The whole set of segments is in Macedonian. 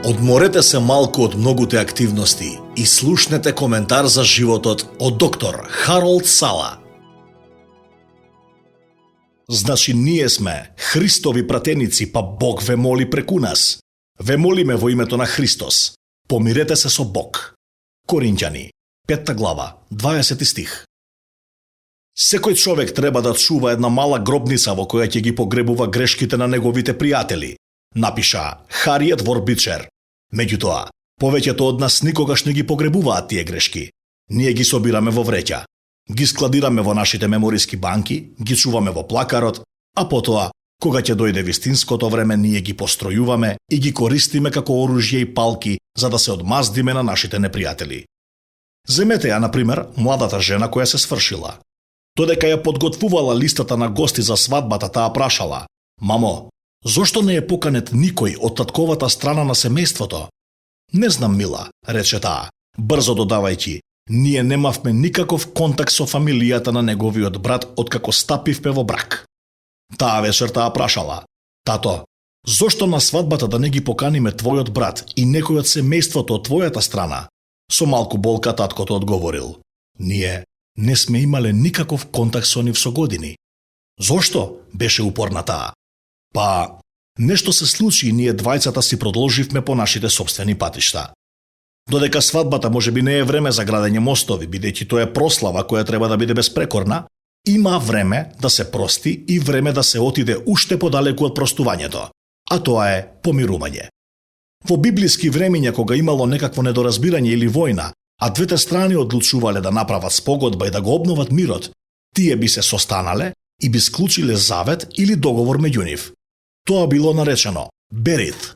Одморете се малку од многуте активности и слушнете коментар за животот од доктор Харолд Сала. Значи ние сме Христови пратеници, па Бог ве моли преку нас. Ве молиме во името на Христос. Помирете се со Бог. Коринќани, 5 глава, 20 стих. Секој човек треба да чува една мала гробница во која ќе ги погребува грешките на неговите пријатели, напиша Хариет Ворбичер. Меѓутоа, повеќето од нас никогаш не ги погребуваат тие грешки. Ние ги собираме во вреќа, ги складираме во нашите мемориски банки, ги чуваме во плакарот, а потоа, кога ќе дојде вистинското време, ние ги постројуваме и ги користиме како оружје и палки за да се одмаздиме на нашите непријатели. Земете ја, например, младата жена која се свршила. Додека ја подготвувала листата на гости за свадбата, таа прашала: "Мамо, зошто не е поканет никој од татковата страна на семејството?" "Не знам, мила," рече таа, брзо додавајќи: "Ние немавме никаков контакт со фамилијата на неговиот брат откако стапивме во брак." Таа вечер таа прашала: "Тато, зошто на свадбата да не ги поканиме твојот брат и некој од семејството од твојата страна?" Со малку болка таткото одговорил: "Ние не сме имале никаков контакт со нив со години." "Зошто?" беше упорна таа. "Па, нешто се случи и ние двајцата си продолживме по нашите сопствени патишта. Додека свадбата можеби не е време за градење мостови, бидејќи тоа е прослава која треба да биде безпрекорна, има време да се прости и време да се отиде уште подалеку од простувањето, а тоа е помирување. Во библиски времиња, кога имало некакво недоразбирање или војна, а двете страни одлучувале да направат спогодба и да го обноват мирот, тие би се состанале и би склучиле завет или договор меѓу нив. Тоа било наречено берит,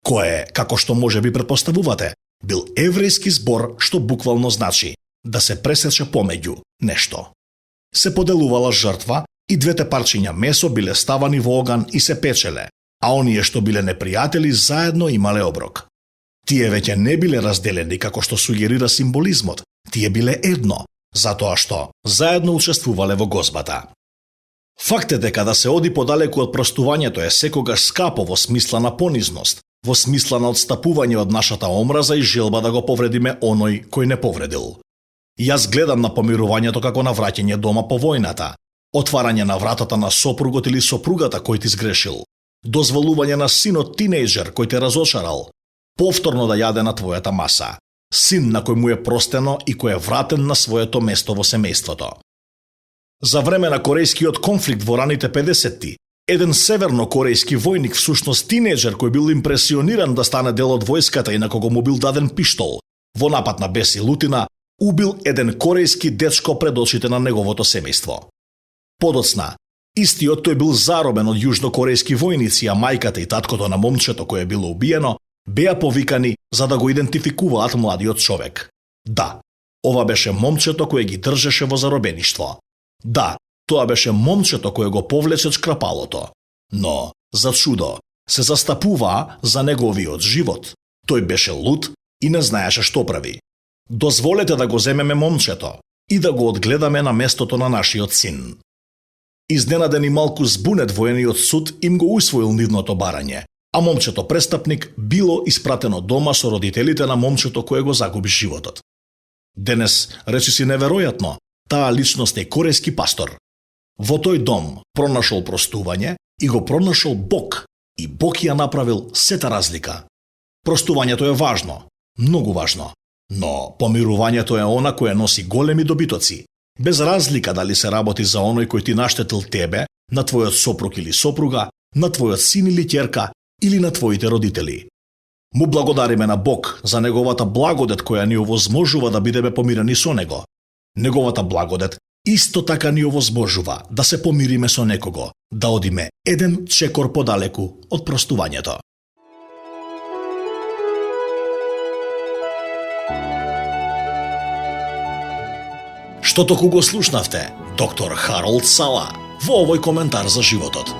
кое, како што може би претпоставувате, бил еврејски збор што буквално значи да се пресече помеѓу нешто. Се поделувала жртва и двете парчиња месо биле ставани во оган и се печеле, а оние што биле непријатели заедно имале оброк. Тие веќе не биле разделени како што сугерира символизмот, тие биле едно, затоа што заедно учествувале во гозбата. Факт е дека да се оди подалеку од простувањето е секогаш скапо во смисла на понизност, во смисла на одстапување од нашата омраза и желба да го повредиме оној кој не повредил. Јас гледам на помирувањето како на враќање дома по војната, отварање на вратата на сопругот или сопругата кој ти сгрешил, дозволување на синот тинејџер кој те разочарал, повторно да јаде на твојата маса, син на кој му е простено и кој е вратен на своето место во семејството. За време на корејскиот конфликт во раните 50-ти, еден северно-корејски војник, всушност тинејџер кој бил импресиониран да стане дел од војската и на кого му бил даден пиштол, во напад на бес и лутина, убил еден корејски дечко пред очите на неговото семејство. Подоцна, истиот тој бил заробен од јужнокорејски војници, а мајката и таткото на момчето кое било убиено беа повикани за да го идентификуваат младиот човек. Да, ова беше момчето кое ги држеше во заробеништво. Да, тоа беше момчето кое го повлече шкрапалото. Но, за чудо, се застапуваа за неговиот живот. Тој беше луд и не знаеше што прави. Дозволете да го земеме момчето и да го одгледаме на местото на нашиот син. Изненаден и малку збунет воениот суд им го усвоил нивното барање, а момчето престапник било испратено дома со родителите на момчето кое го загуби животот. Денес, речиси неверојатно, таа личност е корејски пастор. Во тој дом пронашол простување и го пронашол Бог, и Бог ја направил сета разлика. Простувањето е важно, многу важно, но помирувањето е она кое носи големи добитоци, без разлика дали се работи за оној кој ти наштетил тебе, на твојот сопруг или сопруга, на твојот син или ќерка, или на твоите родители. Му благодариме на Бог за неговата благодет која ни овозможува да бидеме помирени со него. Неговата благодет исто така ни овозможува да се помириме со некого, да одиме еден чекор подалеку од простувањето. Што току го слушнавте, доктор Харолд Сала, во овој коментар за животот.